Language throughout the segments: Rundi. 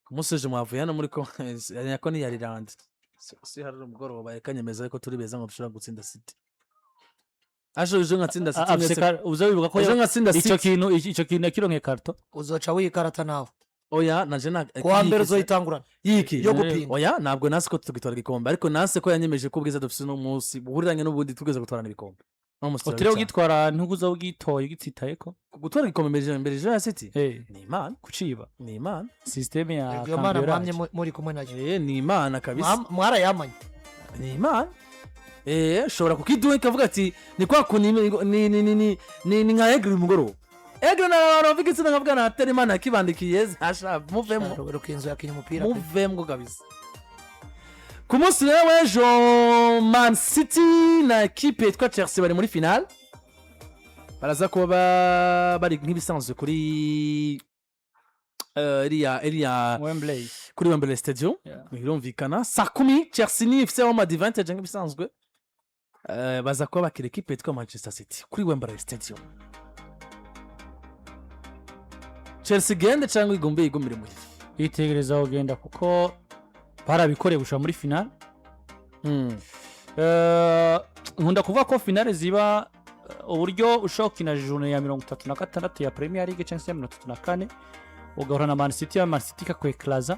Ku munsi w'ejo mwavuye hano muri ko ko ni Ireland si hari umugoroba, reka nyemeza ko turi beza ngo dushobora gutsinda City. Aje ejo nkatsinda City mwese. Uza wibuka ko Ejo nkatsinda icyo City. kintu, icyo kintu yakironke carton. Uzoca wikarata nawe. Oya, naje na Ku wa mbere uzoyitangurana yiki yo gupinga. Oya, ntabwo nasi ko tugitwara igikombe, ariko nase ko yanyemeje ko ubwiza dufite uno munsi buhuriranye n'ubundi tugeze gutwarana ibikombe uno munsi. Utiriwe turabicana. ugitwara, ntuguza ugitoye ugitsitayeko. Gutwara igikombe mbere ejo ya City ni Imana. Kuciba. Ni Imana. Système ya Iyo Mana mwamye cambriolage. muri kumwe nayo. Ni Imana kabisa. Mwarayamanye. Ni Imana. Ushobora kukiduha ikavuga ati ni kwa kuntu ni nka Aigle. Uyu mugoroba Aigle na abantu bavuga itsinda nkavuga natera Imana yakibandikiye hasha muvemo. Rukinzo yakinye umupira pe. Muvemo kabisa. Ku munsi rero w'ejo, Man City na ekipe yitwa Chelsea bari muri finale, baraza kuba bari nk'ibisanzwe kuri iriya Wembley. Kuri Wembley Stadium. Birumvikana, saa 10 Chelsea niyo ifite home advantage nk'ibisanzwe. Baza kuba bakira ekipe yitwa Manchester City kuri Wembley Stadium. Chelsea igende cyangwa igombe yigumire muhira? Yitegereza kugenda kuko barabikoreye gushika muri finale. Nkunda kuvuga ko finale ziba uburyo ushobora gukina journée ya 36 ya Premier League cyangwa se ya 34, ugahura na Man City, ya Man City ikakwekaraza,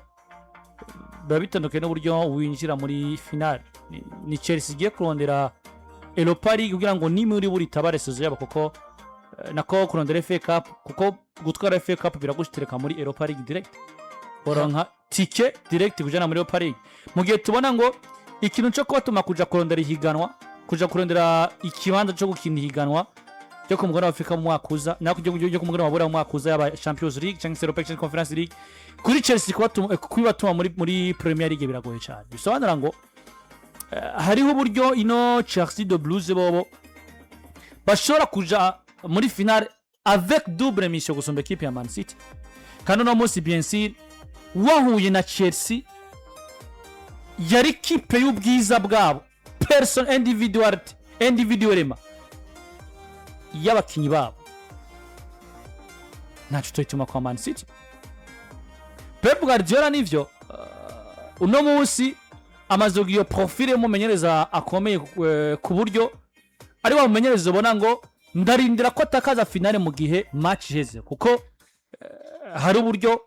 biba bitandukanye n'uburyo winjira muri finale. Ni Chelsea igiye kurondera Europa League kugira ngo nimwe uri buritabare saison yabo, kuko nako kurondera FA Cup, kuko gutwara FA Cup biragushitereka muri Europa League direct, boronka tike direct kujana muri Europa League, mu gihe tubona ngo ikintu cyo kubatuma kuja kurondera ihiganwa, kuja kurondera ikibanza cyo gukina ihiganwa ryo ku mugabane wa Afurika mu mwaka uza, nako ryo ku mugabane wa Buraya mu mwaka uza, yaba Champions League cyangwa se Europa Conference League, kuri Chelsea kubatuma muri Premier League biragoye cyane. Bisobanura ngo hariho uburyo ino Chelsea de Blues bobo bashobora kuja muri finale avec double mission gusumba equipe ya Man City. Kandi uno munsi, bien sûr, wahuye na Chelsea yari kipe y'ubwiza bwabo, person individuality, individuellement y'abakinyi babo, ntacyo tuyituma kwa Man City. Pep Guardiola nivyo, uno munsi amaze kugira iyo profile y'umumenyereza akomeye, ku buryo ari wa mumenyereza ubona ngo ndarindira ko atakaza finale mu gihe match iheze, kuko hari uburyo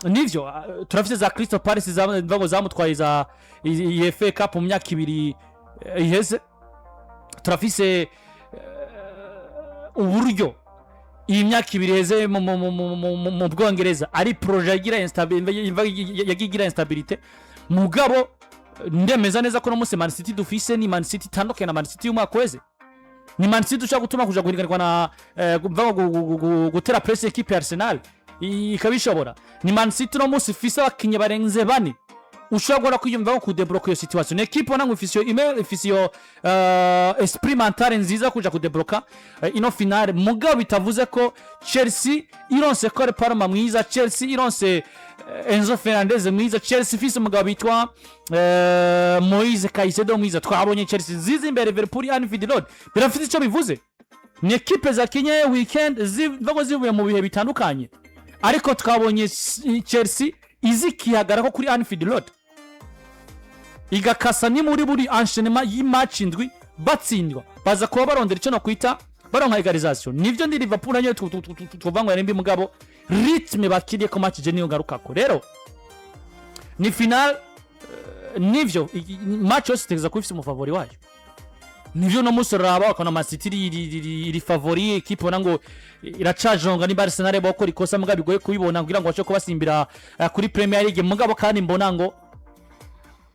nivyo turafise za Crystal Palace mvuga ngo zamutwaye za iyi FA Cup mu myaka 2 iheze. Turafise uburyo iyi myaka 2 iheze mu Bwongereza ari projet yagiye igira instabilité. Mugabo ndemeza neza ko no munsi Man City dufise ni Man City itandukanye na Man City y'umwaka weze. Ni Man City ushobora gutuma kuja guhiganirwa na mvuga ngo gutera press equipe ya Arsenal ikabishobora. Ni Man City uno munsi ifise abakinyi barenze bane ushobora guhora kwiyumva ko kudebloka iyo situation. Ni equipe ubona ngo ifise iyo email, ifise iyo esprit mentale nziza kuja kudebloka ino finale. Mugabo bitavuze ko Chelsea ironse Cole Palmer mwiza, Chelsea ironse Enzo Fernandez mwiza, Chelsea ifise umugabo bitwa Moise Caicedo mwiza. Twabonye Chelsea nziza imbere Liverpool Anfield Road, birafite icyo bivuze. Ni ekipe zakinye weekend ziva zivuye mu bihe bitandukanye, ariko twabonye Chelsea izi ko kuri Anfield Road igakasa ni muri buri enchaînement y'imatch indwi batsindwa, baza kuba barondera icyo nokwita baronka égalisation. Nivyo, ndi Liverpool nayo tuvuga ngo yari mbi, mugabo rythme bakiriye ko match je niyo ngarukako. Rero ni final, nivyo, match yose itegereza kuba ifise umufavori wayo. Nivyo, no munsi uraraba ukabona Man City iri favori, ekipe ubona ngo iracajonga niba Arsenal bokora ikosa, mugabo bigoye kubibona kugira ngo bashe kubasimbira kuri Premier League. Mugabo kandi mbona ngo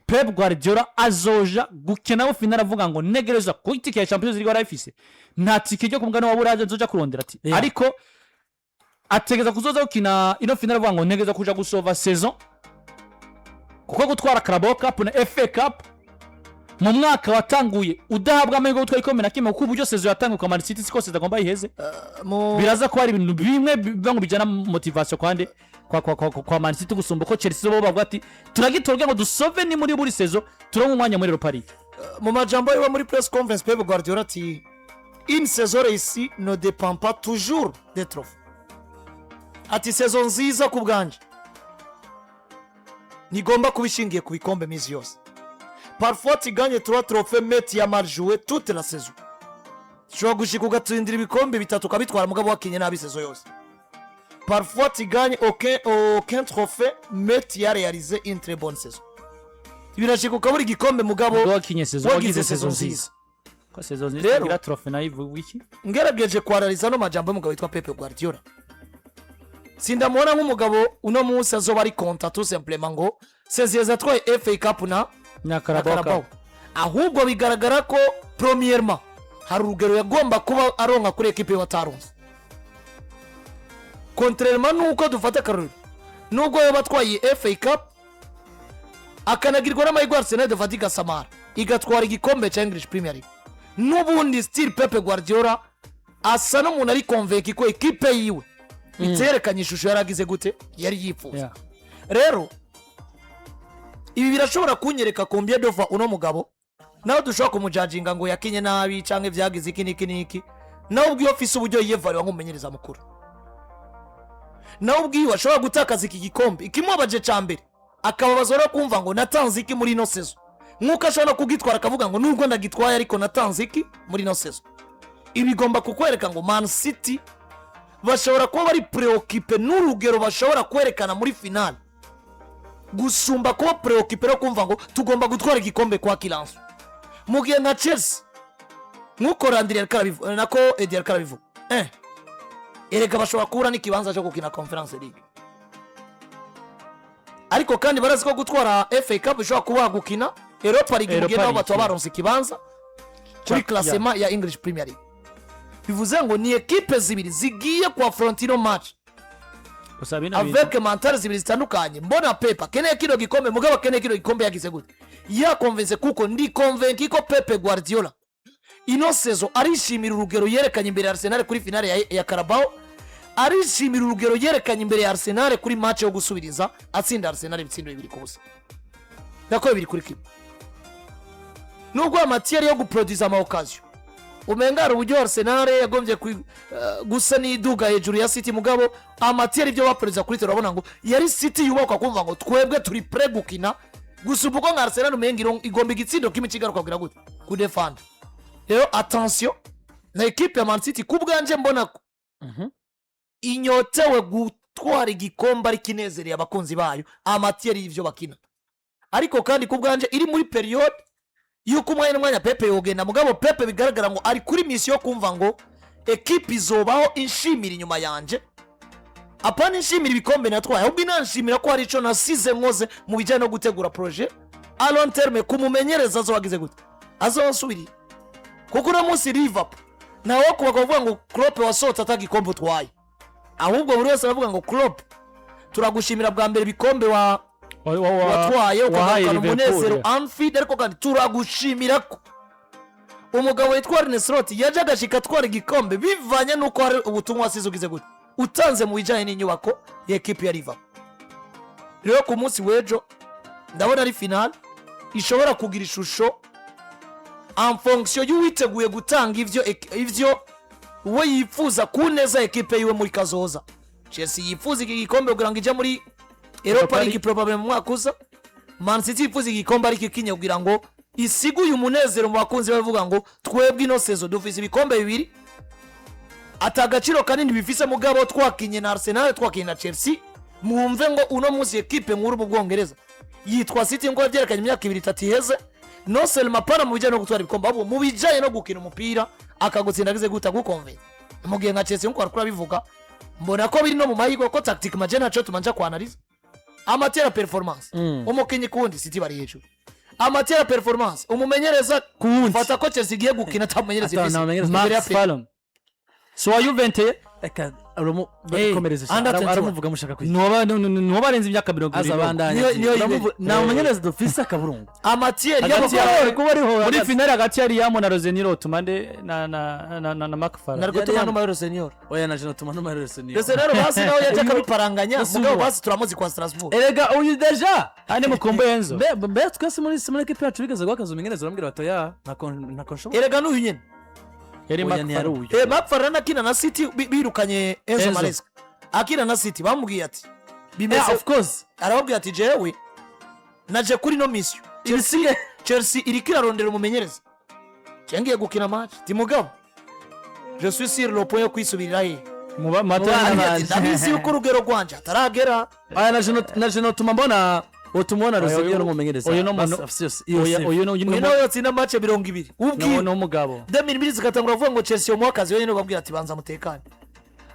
Pep Guardiola azoja gukina finale avuga ngo negereza ku itike ya Champions League warayifise, nta tike ryo ku mugabane wa Burayi nzoja kurondera, ati ariko ategeza kuzoza gukina ino finale avuga ngo ntegereza kuja gusova saison, kuko gutwara Carabao Cup na FA Cup mu mwaka watanguye udahabwa amahirwe yo gutwara igikombe na kimwe, kuko uburyo saison yatanguye kwa Man City siko saison agomba yiheze. Biraza kuba ari ibintu bimwe biva ngo bijyana motivation kwande kwa Man City gusumba uko Chelsea bo bavuga ati turagitora kugira ngo dusove ni muri buri saison turonke umwanya muri Europa League. Mu majambo yiwe muri press conference, Pep Guardiola ati: "Une saison réussie ne dépend pas toujours des trophées." Ati: "Saison nziza ku bwanjye Ntigomba kuba ishingiye ku bikombe minsi yose. Parfois tu gagnes trois trophées, mais tu as mal joué toute la saison. Ushobora gushika ugatsindira ibikombe bitatu, ukabitwara, mugabo wakinye nabi saison yose. Parfois tu gagnes aucun trophée, mais tu as réalisé une très bonne saison. Birashika ukabura igikombe, mugabo Ubwo wakinye saison, wagize wagize saison saison nziza. nziza, ko saison nziza Rero- itagira trophée nayo ivuga iki? Ngerageje kwarariza no majambo y'umugabo witwa Pepe Guardiola, sindamubona nk'umugabo uno munsi azoba ari content tout simplement ngo seziyeza atwaye FA Cup na na na Carabao. Carabao. Ahubwo bigaragara ko premièrement hari urugero yagomba kuba aronka kuri ekipe wataronse, contrairement nuko dufata akarorero, nubwo yaba atwaye FA Cup, akanagirwa n'amahirwe Arsenal dufata igasamara igatwara igikombe cya English Premier League, n'ubundi still Pepe Guardiola asa n'umuntu ari convaincu ko ekipe yiwe iterekanye ishusho yari agize gute, yari yifuza. Rero ibi birashobora kunyereka combien de fois uno mugabo nawe dushobora kumujajinga ngo yakinye nabi cyangwa ibyagize iki n'iki n'iki. Nawe ubwiwe afise uburyo yiyevariwa nk'umumenyereza mukuru, nawe ubwiwe ashobora gutakaza iki gikombe, ikimubabaje cya mbere akababazwa no kumva ngo natanze iki muri ino saison, nk'uko ashobora no kugitwara akavuga ngo nubwo ndagitwaye, ariko natanze iki muri ino saison. Ibi bigomba kukwereka ngo Man City bashobora kuba bari préoccupés n'urugero bashobora kwerekana muri finale gusumba kuba préoccupés no kumva ngo tugomba gutwara igikombe kwa kiranso. Mu gihe nka Chelsea, nk'uko Randiri yariko arabivuga, nako Edi yariko arabivuga, erega bashobora kubura n'ikibanza cyo gukina Conference League, ariko kandi barazi ko gutwara FA Cup bishobora kuba gukina Europa League, mu gihe Europa nabo League, bataba baronse ikibanza kuri classement ya English Premier League. Bivuze ngo ni ekipe zibiri zigiye kwa frontino match Gusa bino bintu avec mentales zibiri zitandukanye. Mbona Pepe akeneye kino gikombe, mugabo akeneye kino gikombe yagize gute, yakonvense, kuko ndi convaincu ko Pepe Guardiola ino saison arishimira urugero yerekanye imbere ya Arsenal kuri finale ya Carabao, arishimira urugero yerekanye imbere ya Arsenal kuri match yo gusubiriza, atsinda Arsenal ibitsindo 2-0, nako 2-1. Nubwo en matière yo guproduza ama occasions umenga hari uburyo Arsenal yagombye gusa n'iduga hejuru ya City, mugabo en matière ibyo baproduza kuri terrain, urabona ngo yari City yubakwa kumva ngo twebwe turi prêts gukina, gusa ubwo nka Arsenal umenga igomba igitsindo kimwe kigaruka kugira gute, kudefanda. Rero attention na ekipe ya Man City. Ku bwanje mbona ko inyotewe gutwara igikombe, ariko inezereye abakunzi bayo en matière y'ibyo bakina. Ariko kandi ku bwanje iri muri période yuko umwanya n'umwanya Pepe yogenda, mugabo Pepe bigaragara ngo ari kuri mission yo kumva ngo ekipe izobaho inshimira inyuma yanje, apana inshimira ibikombe natwaye, ahubwo inanshimira ko hari icyo nasize nkoze mu bijyanye no gutegura projet à long terme kumumenyereza azo wagize gute, azonsubiriye. Kuko uno munsi Liverpool ntawe kuba kuvuga ngo Klopp wasohotse atagikombe utwaye, ahubwo buri wese aravuga ngo Klopp, turagushimira bwa mbere ibikombe wa watwaye, wahaye ukagarukana Liverpool, umunezero Anfield, ariko kandi turagushimira ko umugabo witwa Arne Slot yaje agashika atwara igikombe, bivanye n'uko hari ubutumwa wasize ugize gute, utanze mu bijyanye n'inyubako ya ekipi ya Liverpool. Rero ku munsi w'ejo ndabona ari finale ishobora kugira ishusho en fonction y'uwiteguye gutanga ivyo we yifuza ku neza ekipe yiwe muri kazoza. Chelsea yifuza iki gikombe kugira ngo ijye muri Europa Europa League probably mu mwaka uza. Man City yifuza igikombe ariko ikinye kugira ngo isiguye umunezero mu bakunzi, bavuga ngo twebwe ino saison dufise ibikombe bibiri ata agaciro kanini bifise, mugabo twakinye na Arsenal, twakinye na Chelsea. Mwumve ngo uno munsi ekipe nkuru mu Bwongereza yitwa City, ngo byerekanye imyaka 2 3 iheze, non seulement pana mu bijyanye no gutwara ibikombe, ahubwo mu bijyanye no gukina umupira akagutsinda agize guta gukonvenye. Mu gihe nka Chelsea, nkuko barakura bivuga, mbona ko biri no mu mahirwe ko tactique maje ntaco tumanja kwanariza en matière performance umukinyi kuwundi, City bari hejuru. En matière performance umumenyereza Kuwundi. Fata ko Chelsea igiye gukina atamumenyereza Ata ifise ntamumenyereza. imbere ya Max Pep. Fallon si uwa Juventus? Reka aramu Hey, komereza. under 21. Aramuvuga mushaka kwiga. Ntuba arenze imyaka 70. Aza bandanya. Niyo yibere. Nta mumenyereza dufise, akaburungu. En matière Hagati y'amafaranga kuba ariho muri hagaze. finale hagati ya Liam na Roseniro, tumande na Mark Fallon. Narwo Yari tuma yam- no senior. Oya, na jeno tuma n'umarere senior. Rosenero basi nawe yaje akabiparanganya, Gusa mugabo ubu- basi turamuzi kwa Strasbourg. Erega uyu déjà Ane mukumbe Enzo. Mbe twese muri ekipe yacu bigeze guhakaza umumenyereza, urambwira bati oya, ntako nshobora. Erega n'uyu nyene. Yari Oya, Mark ntiyari Fallon. uyu. Mark Fallon akina na City, birukanye Enzo Enzo. Maresca, akina na City bamubwiye ati Yeah, bimeze of course. arababwira ati jewe Naje kuri no mission. Ibisigaye Chelsea iriko irarondera umumenyereza, ngiye gukina match, ti mugabo je suis sur le point yo kwisubirira he. Muba Mubana matana. banje. Ndabizi yuko urugero rwanje ataragera. Aya na je notuma mbona utuma Rosenior n'umumenyereza. Oyo no muntu- Basi, afise iyo Oya, CV. oyo no Uyu nawe yatsinda match 20 ubwiwe no mugabo. 2000 zigatangura kuvuga ngo Chelsea yomuha akazi wenyine, ubabwira ati banza mutekane.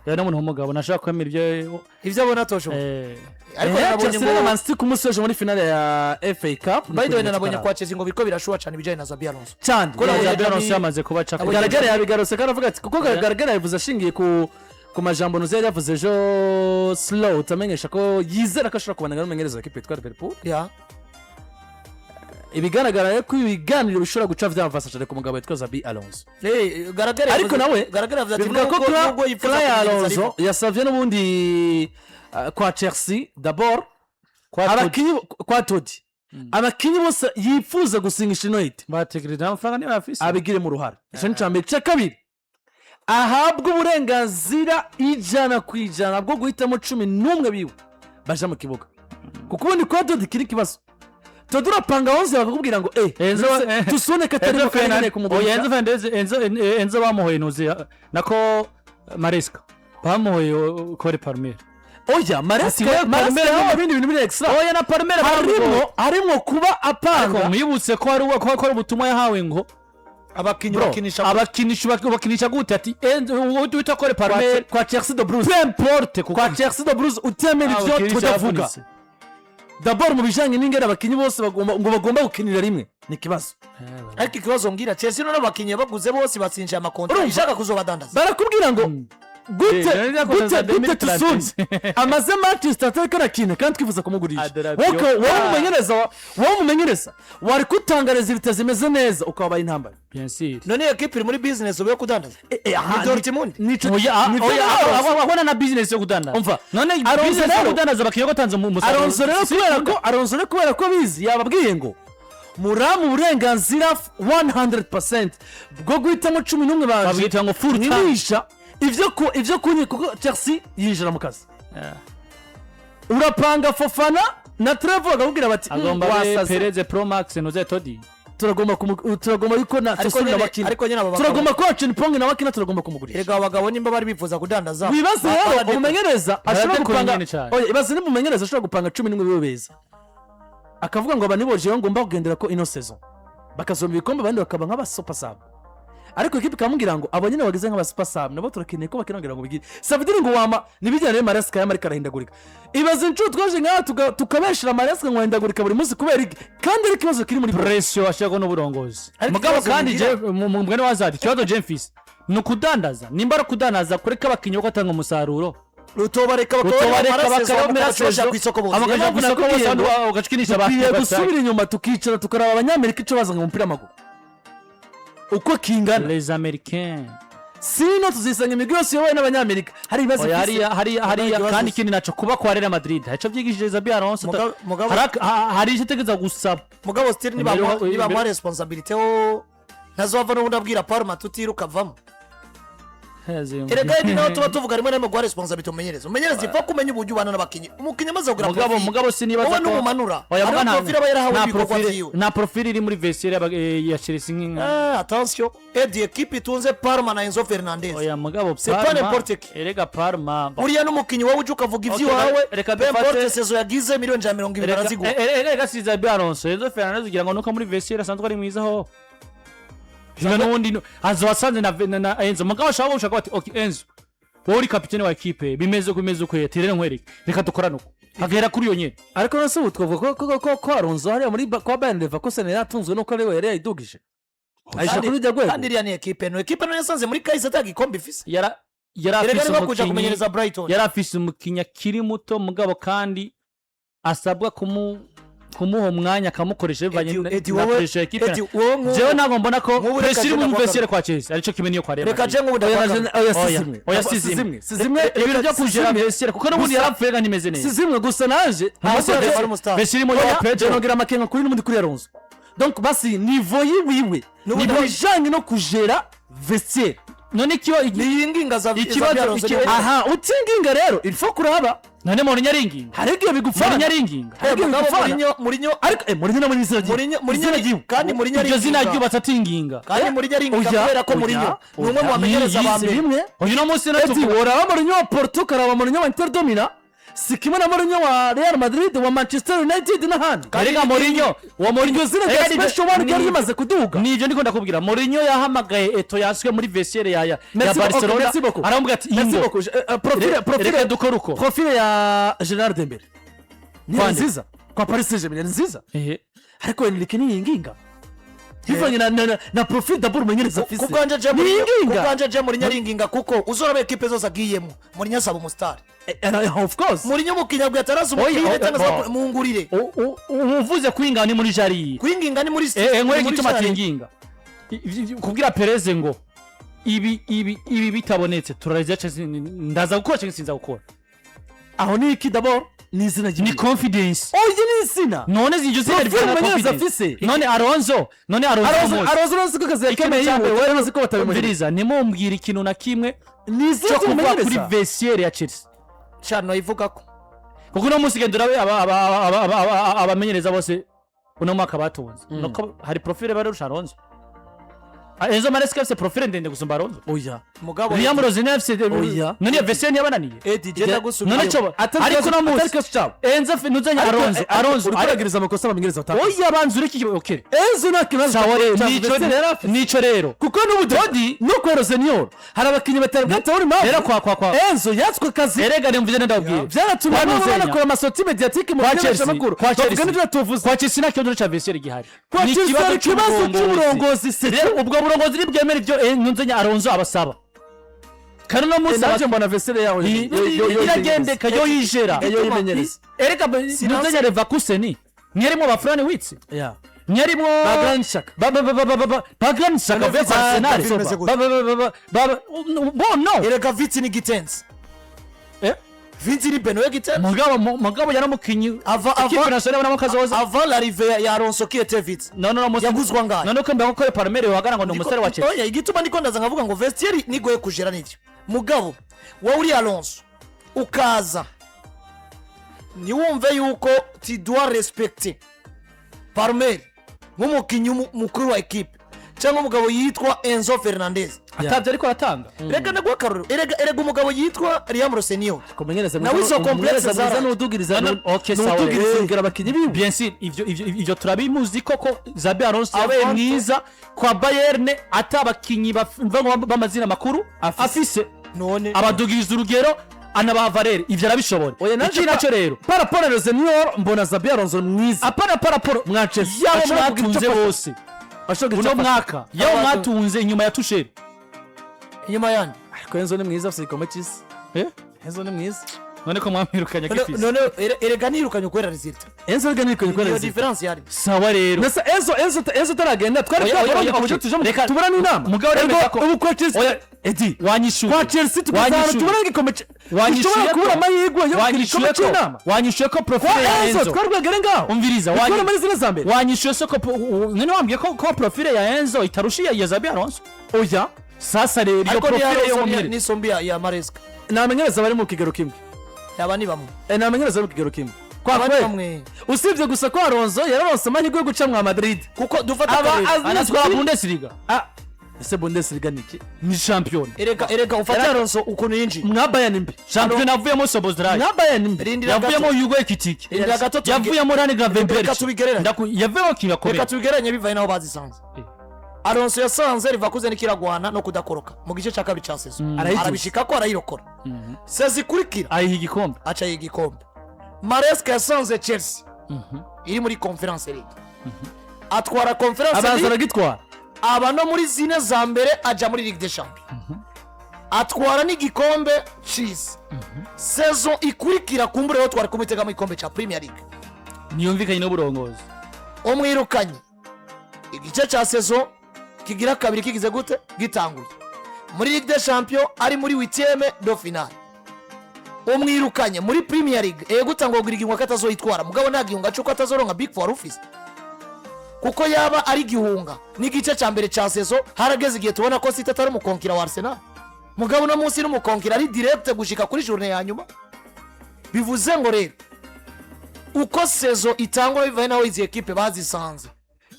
Oya, no muntu w'umugabo nashaka kwemera ibyo. Ibyo abona atoshoboye. Ariko nabonye Chelsea na ngo Man City ku munsi w'ejo muri finale ya FA Cup. By the way, nabonye kwa Chelsea ngo biriko birashuha cyane ibijyanye na Xabi Alonso. Cyane. Ko nabonye Xabi Alonso yamaze kuba caka. Nabonye- Garagara yabigarutse kandi avuga ati kuko Garagara yabivuze ashingiye ku majambo Nuze yari yavuze ejo, Slot amenyesha ko yizera ko ashobora kubandanya n'umumenyereza wa ekipe yitwa Liverpool. Ibigaragara rero ko ibiganiro bishobora guca vyavasa cyane ku mugabo witwa Xabi Alonso. Garagara Ariko nawe Garagara yavuze ati bivuga ko nubwo yifuza Clay kumenyereza Alonso Liverpool. yasavye n'ubundi kwa Chelsea d'abord Kwa Todd. abakinyi kwa Todd, abakinyi bose yifuza gusinyisha inoyiti Bategereje amafaranga niba bafise. Abigiremo uruhare, icyo ni icya mbere. Icya kabiri, ahabwa uburenganzira 100% bwo guhitamo 11 biwe baja mu kibuga, kuko ubundi kwa Todd kiri ikibazo. Todd urapanga 11 bakakubwira ngo tusone ko atari Enzo mu karengane Fernandez, oya, kumugurisha. Enzo Fernandez, Enzo bamuhoye ntuzi nako Maresca bamuhoye Cole Palmer. Oya, Maresca Ati, we, Maresca Palmer yahawe ibindi bintu biri extra. Oya, na Palmer bamuhoye. Harimo kuba Ariko apanga mwibutse ko hari ko hari ubutumwa yahawe ngo abakinnyi bro, bakinisha abakinisha bakinisha gute? Ati Enzo wita Cole Palmer kwa Chelsea de Bruce peu importe kuko kwa Chelsea de Bruce utemera ivyo abakinisha tudavuga. yavunitse. D'abord mu bijanye n'ingene abakinyi bose bagomba ngo bagomba gukinira rimwe ni ikibazo. Ariko ikibazo ngira, Chelsea none abakinnyi baguze bose batsinjiye amakontra Urumva? ishaka kuzobadandaza. Barakubwira ngo gute Eh, gute gute 2036. Tusuni amaze Manchester atariko arakina kandi twifuza kumugurisha. Adarabio. Wowe umumenyereza wari kutanga résultats zimeze neza ukabaye intambara. Bien sûr. None iyo ekipe iri muri business ubu yo kudandaza ni Dortmund. Nico Oya, nivyo oya, rero. abona na business yo kudandaza. Umva, None Alonso business yo rero- kudandaza abakinnyi batanze mu musaruro. Alonso rero kubera ko Alonso rero kubera ko bizi yababwiye ngo muramu uburenganzira 100% bwo guhitamo 11 baje. Babwita ngo full time. Ntiwisha ivyo kunye kuko Chelsea yinjira mu kazi. Urapanga Fofana na Trevor bakakubwira bati Agomba abe wasaze." Perez Pro Max nuze Todi. Turagomba yuko na Ariko Tosun nyene- na bakina ariko nyene aba bagabo- turagomba ko Acheampong na bakina, turagomba kumugurisha. Erega abo bagabo nimba bari bifuza kudandaza Wibaze rero umumenyereza ashobora Baradekora gupanga nyene cane. Oya, ibaze niba umumenyereza ashobora gupanga 11 biwe beza akavuga ngo aba nibo jewe ngomba kugendera ko ino saison bakazomba ibikombe, abandi bakaba nk'aba super sub, ariko ekipe ikamubwira ngo abo nyine bageze nk'aba super sub nabo turakeneye ko bakina kugira ngo bigire savidiri ngo wama nibijyana rero. Maresca yama ariko arahindagurika. Ibaze inshuro twaje ngaha tukabeshera Maresca ngo ahindagurika buri munsi kubera iki, kandi ari ikibazo kiri muri Pression ashirako n'uburongozi. Ariko Mugabo ikibazo kandi ngira- je mu mugani wa Hazard, ikibazo je mfise ni ukudandaza. Nimba ari ukudandaza, kureka abakinnyi ko atanga umusaruro. Rutobareka Rutobareka bakaba bakaba ku isoko bose. Abakaja ku isoko bose, Nakubwiye ngo bagacikinisha dukwiye abantu. gusubira inyuma tukicara tukaraba Abanyamerika icyo bazanye mu mupira w'amaguru uko kingana. Les Américains. Sino tuzisanga imigwi yose iyobowe n'Abanyamerika hari ibibazo Oya, ifise. hariya hariya hariya ikibazo kandi ikindi naco kuba kwa Real Madrid haco byigishije Xabi Alonso. Hari icyo ategereza gusaba. Mugabo still nibamuha responsabilité ho ntazova n'ubundi abwira Parma tutiruka avamo. Erega ni naho tuba tuvuga rimwe na rimwe guha responsabilité umumenyereza. Umumenyereza ipfa kumenya uburyo ubana n'abakinnyi, umukinnyi amaze kugira Mugabo profile. mugabo sinibaza Wowe ko numumanura Oya, hariho muga profile aba yarahawe nta n'ibikorwa profile vyiwe. Nta profile iri muri vestiaire ya Chelsea nk'inka. Ah, attention edi ekipe itunze Parma na Enzo Fernandez. Oya, mugabo C'est pas Parma n'importe qui. Erega Parma Uriya n'umukinnyi wowe uje ukavuga Okay, iby'iwawe reka peu importe saison yagize miliyoni 120 baraziguha. Erega si Xabi Alonso, Enzo Fernandez ugira ngo nuko muri vestiaire asanzwe ari mwiza ho. Juga n'ubundi azo wasanze na Enzo, mugabo ashaka gushaka bati okay Enzo, wowe uri kapitene wa ekipe, bimeze uko bimeze uko, ati rero nkwereke reka dukorane uko agera kuri iyo nyene. Ariko none se ubu twavuga ko Alonso hariya muri kwa Bayern Leverkusen yari atunzwe nuko ari we yari yayidugije ayisha kuri iryo rwego? Kandi iriya ni ekipe nto, ekipe nto yasanze muri kahise ata gikombe ifise. Yari Erega afise niba kuja umukinyi kumenyereza Brighton. Yari afise umukinyi akiri muto, mugabo kandi asabwa kumuha umwanya akamukoresha bivanye Edi, na wowe pressure ya ekipe. Edi, wowe nk'ubu- Jewe ntabwo mbona ko nk'ubu reka pressure iri je muri ndaguha vestiaire kwa Chelsea arico kimwe niyo kwa Real Reka Madrid. je nk'ubu Oya, ndakwaka. oya, si Oya, zimwe. oya, si si zimwe. zimwe, si zimwe. Ibintu byo Si kujera zimwe. vestiaire kuko n'ubundi yarapfuye kandi imeze Si neza. zimwe gusa naje Ahubwo ahubwo wari umustar. vestiaire irimo Oya, Joao Pedro. nongera amakenga kuri n'ubundi kuri Alonso. Donc basi niveau yiwiwe N'ubundi- ni bijanye no kujera vestiaire. None ikiba Ni iyi nginga za Ikibazo- za Alonso niyo- Aha utinginga rero il faut kuraba. None Mourinho aringinga? Hari igihe bigufana. Mourinho aringinga? Hari igihe Mugabo bigufana. Mourinho Ariko Mourinho nawe ni izina ryiwe. Mourinho Izina ryiwe. Kandi Mourinho Iryo zina aringinga. ryubatse atinginga. Kandi Mourinho aringinga Oya, kubera ko oya, Mourinho ni umwe mu oya. bamenyereza Yize ba mbere. bimwe. Uyu no munsi Edi, tuvuga woraba Mourinho wa Porto, ukaraba Mourinho wa Inter de Milan, si kimwe na Mourinho wa Real Madrid, wa Manchester United n'ahandi. Erega Mourinho, uwo Mourinho Iryo zina rya Erega nibyo- Special One ryari rimaze kuduga. Nibyo ndiko ndakubwira. Mourinho yahamagaye Eto'o yaswe muri vestiaire ya Merci beaucoup, Barcelona, merci beaucoup. aramubwira ati: Merci "Ingo, beaucoup. Profile profile reka dukore uko." Profile ya Gerard Dembele ni Kwande. nziza, kwa Paris Saint-Germain ni nziza. Ehe. Ariko Enrique niyinginga bivanye na profile d'abord umenyereza afise. Ku Niyinginga. bwanje je Mourinho aringinga, kuko uzoraba ekipe zose agiyemo, Mourinho asaba umusitari. Of course. Mourinho umukinnyi abwiye ataraza umupira Oya, cyangwa se oya. mungurire. Uvuze kwinga ni muri jariye. Kwinginga ni muri Nkore ni muri igituma Jari. atinginga. Kubwira Perez ngo ibi, ibi, ibi bitabonetse turareza, ndaza gukora cyangwa sinza gukora. Aho ni iki? D'abord ni izina Ni ry'iwe. confidence. Oya, ni izina. None iryo zina Profile rifite na umumenyereza confidence. afise. None Alonso Arozo muzi. Arozo urazi ko akazi yakemeye Ikintu cya yiwe, mbere, urazi ko batabimuhira. Umviriza, ntimumbwire ikintu na kimwe Ni izina cyo kuvuga kuri ry'umumenyereza. vestiaire ya Chelsea. Cyane ivuga ko Kuko uno munsi genda urabe abamenyereza bose uno mwaka batunze. Nuko hari profile barusha Alonso. Enzo Maresca afise profile ndende gusumba Alonso. Oya. Mugabo Liam Rosenior afise. Oya. None iyo vestiaire ntiyabananiye? Edi, je ndagusubira. None cyo ariko uno Atari munsi kibazo cyabo. Enzo nuzanye Alonso, Alonso Uri kuragiriza amakosa abamenyereza batakaza. Oya, banza ureke okay. Enzo nta kibazo Sawa rero, cya nico vestiaire yari afise. nico rero. Kuko n'ubu Dodi no kwa Rosenior hari abakinnyi batari bwatabona impamvu. Rero kwa Enzo yatswe akazi. Erega nimvuze ndabwira. Byaratumye Kwa bamwe Nuzenya. banakora amasoti médiatique mu Kwa Chelsea, bimenyeshamakuru kwa Chelsea. bavuga n'ibyo batuvuze. Kwa Chelsea nta kibazo cya vestiaire gihari. Kwa Ni Chelsea hari ikibazo cy'uburongozi, c'est Rero ubwo burongozi ntibwemera ibyo nuzenya Alonso abasaba. Kandi uno munsi Nanjye mbona vestiaire yawe iragendeka yo yijera. Yo yimenyereza. Erega nuzenya Leverkusen ntiyarimo ba Florian Wirtz, Yeah. ntiyarimo Ba Granit Xhaka. ba Granit Xhaka avuye kwa Arsenal. Bimeze gute? Ba bo no. Erega Wirtz ni Gittens. Eh? Wirtz ni Benoit Gittens. Mugabo yaramukinyi Ava équipe nationale abonamo kazoza. Avant l'arrivée ya Alonso, qui était Wirtz? None no munsi Yaguzwa angahe? None ko mbega ko Palmer wagana ngo ni umusore wa Chelsea. Oya, igituma ndiko ndaza nkavuga ngo vestiaire nigoye kujera nivyo, mugabo wowe uri Alonso ukaza ntiwumve yuko tu dois respecter Palmer nk'umukinnyi mukuru wa ekipe cyangwa umugabo yitwa Enzo Fernandez. Atabyo ariko aratanga. Reka ndaguha akarorero. Erega umugabo yitwa Liam Rosenior Kumenyereza Nawe izo complexe umumenyereza mwiza zaraje. n'udugiriza No, no, okay, sawa n'udugiriza rero. urugero abakinnyi biwe. Bien sûr, ivyo turabimuzi koko. Xabi Alonso yabaye Avant- mwiza kwa Bayern ata abakinyi b'amazina makuru afise. None Abadugiriza urugero, anabaha valeur, ivyo arabishobora. Oya, nanjye Iki nacyo rero par rapport à Rosenior mbona Xabi Alonso mwiza. Apana par rapport Mwa Chelsea. yabo Ashobora kugira mwatunze icyo afasha. bose Ashobora kugira uno icyo afasha. mwaka, yabo mwatunze inyuma ya Tuchel. Inyuma yandi? Ariko Enzo ni mwiza, afite igikombe cy'isi. Eh? Enzo ni mwiza. None ko mwamwirukanye None- gifise? None erega nirukanye kubera résultat. Enzo rega nirukanye kubera Iyo résultat. différence yari Sawa rero. Nasa Enzo utaragenda twari Oya, oya, twabonye oya, ku buryo okay. tuje Reka- tubura n'inama. Mugabo Ergo, remeza ko- ubu kwa Chelsea Oya. Edi, Wanyishuye. kwa Chelsea tugeze ahantu Wanyishuye. tubura n'igikombe Wanyishuye dushobora ko- kubura amahirwe yo kugira Wanyishuye igikombe ko cy'inama. Wanyishuye ko Kwa profile ya Enzo Enzo twari bwagere ngaho. Umviriza, Twari wanyi- muri zine za mbere. Wanyishuye se ko none wambwiye ko profile ya Enzo itarusha iya Xabi Alonso? Oya. Sasa rero iyo Ariko ni profile yo Alonso mumire n'isombi ya Maresca. Ni abamenyereza bari mu kigero kimwe. Yaba ni bamwe. Ni abamenyereza bari mu kigero kimwe kwa Aba ni kwe bamwe. Usibye gusa ko Alonso yararonse amahirwe yo guca mwa Madrid. Kuko dufata Aba akarorero. Anatwara Bundesliga. Ah, ese Bundesliga ni iki? Ni shampiyona. Erega ufate Alonso ukuntu yinjiye. Mwa Bayern mbi. Shampiyona avuyemo Szoboszlai. Mwa Bayern mbi. Rindira gato. Yavuyemo Hugo Ekitike. Rindira gato Yavuyemo Ryan Gravenberch. Reka tubigereranye. Yavuyemo kingakomeye. Reka tubigereranye bivaye n'aho bazisanze. Eh. Alonso yasanze Leverkusen kiragwana no kudakoroka mu gice cya kabiri cya saison. Arayiduza. Arabishika ko arayirokora, saison ikurikira Ayiha igikombe. aca igikombe. Maresca yasanze Chelsea iri muri Conference League, atwara Conference Abanza League, aragitwara. aba no muri zine za mbere, ajya muri Ligue des Champions, atwara n'igikombe cy'isi. Saison ikurikira kumbure twari kumutegamo igikombe cya Premier League. Ntiyumvikanye n'uburongozi. Umwirukanye igice cya saison kigira kabiri kigize gute gitanguye, muri Ligue des Champions ari muri huitième de finale. Umwirukanye muri Premier League, ego utangwa kugira igihunga ko atazoyitwara, mugabo nta gihunga cy'uko atazoronka Big Four ufise, kuko yaba ari igihunga n'igice cya mbere cya saison harageze igihe tubona ko City atari umukonkira wa Arsenal, mugabo uno munsi n'umukonkira ari direct gushika kuri journée ya nyuma. Bivuze ngo rero uko saison itangwa bivaye naho izi ekipe bazisanze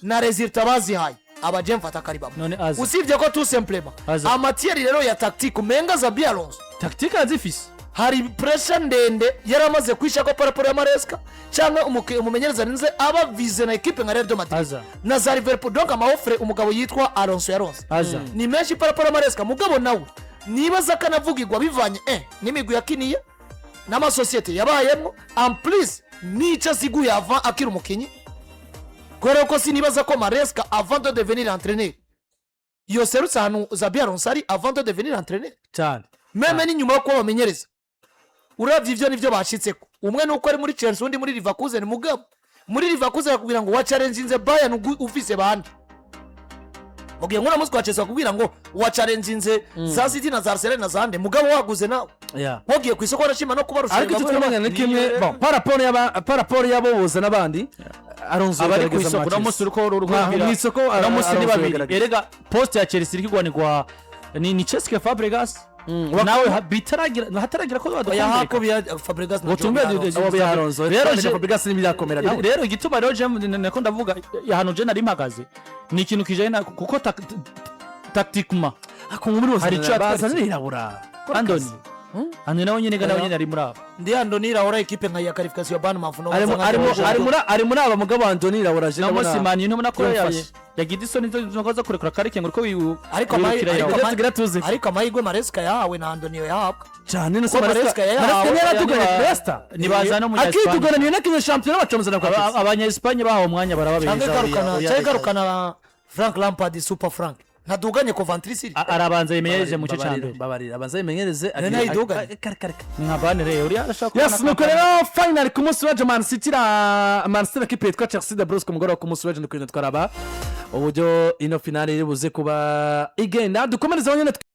na résultats bazihaye, abaje mfata ko ari bamwe. None aza Usibye ko tout simplement Aza. en matière rero ya tactique, umenga Xabi Alonso Tactique arazifise. Hari pressure ndende yari amaze kwisha ko par rapport ya Maresca cyangwa umumenyereza ninze aba visé na ekipe nka Real de Madrid Aza. na za Liverpool. Donc ama offres umugabo yitwa Alonso yaronse Aza. ni menshi par rapport ya Maresca. Mugabo nawe nibaza ko anavugirwa bivanye n'imigwi yakiniye n'amasosiyete yabayemo, en plus n'icyo asiguye avant akiri umukinnyi, kubera ko sinibaza ko Maresca avant de devenir entraîneur yoserutse ahantu Xabi Alonso ari avant de devenir entraîneur. Cyane. Même n'inyuma yo kuba bamenyereza, uravye ivyo nivyo bashitseko. Umwe nuko ari muri Chelsea, undi muri Leverkusen. Mugabo muri Leverkusen bakubwira ngo wachallenginze Bayern ufise bande, mugihe nk'uno munsi kwa Chelsea bakubwira ngo wachallenginze za City na za Arsenal na zande, mugabo waguze nawe wagiye ku isoko warashima no kubarusha. Ariko icyo twemanya ni kimwe, bon, par rapport y'abo boza n'abandi, Alonso Abari ku yagerageza isoko uno mu munsi uriko Nta, mu isoko, uno munsi ni Alonso babiri. yagerageza. Erega poste ya Chelsea iri kigwanirwa ni Cesc Fabregas nawe bitaragira hataragira ko Oya, badukumvika. hako bya Fabregas na Ngo tumbe Joao Alonso. Abo bya Alonso Rero rero Fabregas ntibyakomera nawe. Rero igituma rero je nako ndavuga ahantu je nari mpagaze ni ikintu kijanye na kuko tactiquement Ako muri bose Hari icyo baza yatweretse. nirabura. Andoni, Andoni nawe nyene nawe nyene ari muri abo. Ndi Andoni Iraola, ekipe nka ya qualification ya Bournemouth no Ari muri aba mugabo Andoni Iraola je No munsi ndabona Man U ntubona ko yamfashe. Yagize isoni zo kurekura karike ngo uriko Ariko wirukira ariko Iraola. Tugira tuzi. Ariko amahirwe Maresca yahawe na Antonio yahabwa Cyane no Ko Maresca yahawe- Maresca yaraduganye Niba- Leicester. Nibazana umunya-Espagne. Akidugana nakinye shampiyona bacamuzana kwa Chelsea. Abanya-Espagne bahawe umwanya barababeza. Cyangwa igarukana cyangwa igarukana Frank Lampard, Super Frank, ntaduganye Coventry City. Arabanza yimenyereze mu gice cya Babarira, mbere. Babarira, abanza yimenyereze. Nari nayiduganye. Kare kare kare. Ni nka bane rero uriya arashaka Yes, kubona nuko rero final ku munsi w'ejo, Man City na Man City na kipe yitwa Chelsea de Bruce ku mugoroba ku munsi w'ejo. Ni kugenda twaraba uburyo ino finale iri buze kuba igenda. Dukomereze aho nyine.